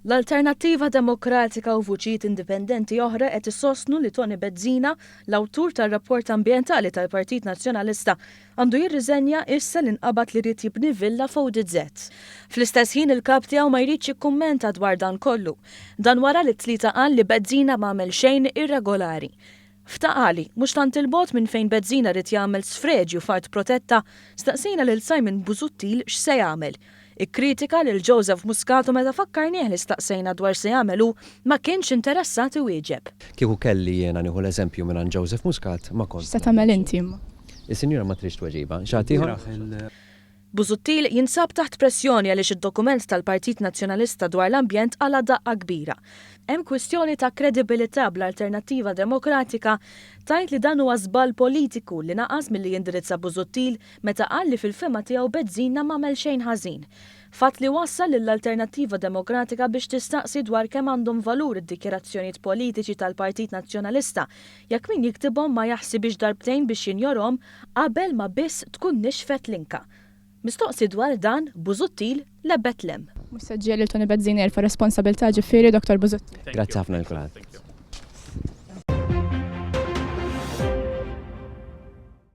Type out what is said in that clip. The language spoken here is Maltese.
L-Alternattiva Demokratika u vuċijiet indipendenti oħra qed isostnu li Toni Bezzina, l-awtur tar-rapport ambjentali tal-Partit Nazzjonalista, għandu jirriżenja issa li nqabad li ried jibni villa f'ODZ. Fl-istess ħin il-Kap tiegħu ma jridx jikkummenta dwar dan kollu. Dan wara li t-Tlieta qal li Bezzina m'għamel xejn irregolari. F'Ta' Qali, mhux tant 'il bogħod minn fejn Bezzina ried jagħmel sfreġju f'art protetta, staqsejna lil Simon Busuttil x'se jagħmel. Ikkritika lil Joseph Muscat u meta fakkarnieh li staqsejna dwar x'se jagħmel hu, ma kienx interessat iwieġeb. Kieku kelli jiena nieħu l-eżempju mingħand Joseph Muscat, ma kont. X'se tagħmel inti imma? Is-sinjura ma tridx tweġiba. Xi ħadd ieħor? Busuttil jinsab taħt pressjoni għaliex id-dokument tal-Partit Nazzjonalista dwar l-ambjent qala' daqqa kbira. Hemm kwistjoni ta' kredibilità bl-Alternattiva Demokratika tgħid li dan huwa żball politiku li naqas milli jindirizza Busuttil meta qal li fil-fehma tiegħu Bezzina m'għamel xejn ħażin. Fatt li wassal lill-Alternattiva Demokratika biex tistaqsi dwar kemm għandhom valur id-dikjarazzjonijiet politiċi tal-Partit Nazzjonalista jekk min jiktibhom ma jaħsibhiex darbtejn biex jinjorhom qabel ma biss tkun nixfet l-inka. Mistoqsi dwar dan, Busuttil lebbet 'l hemm. Mhux se ġġiegħel lil Toni Bezzina jerfa' responsabilità ġifieri, Dottor Busuttil? Grazzi ħafna lil kulħadd.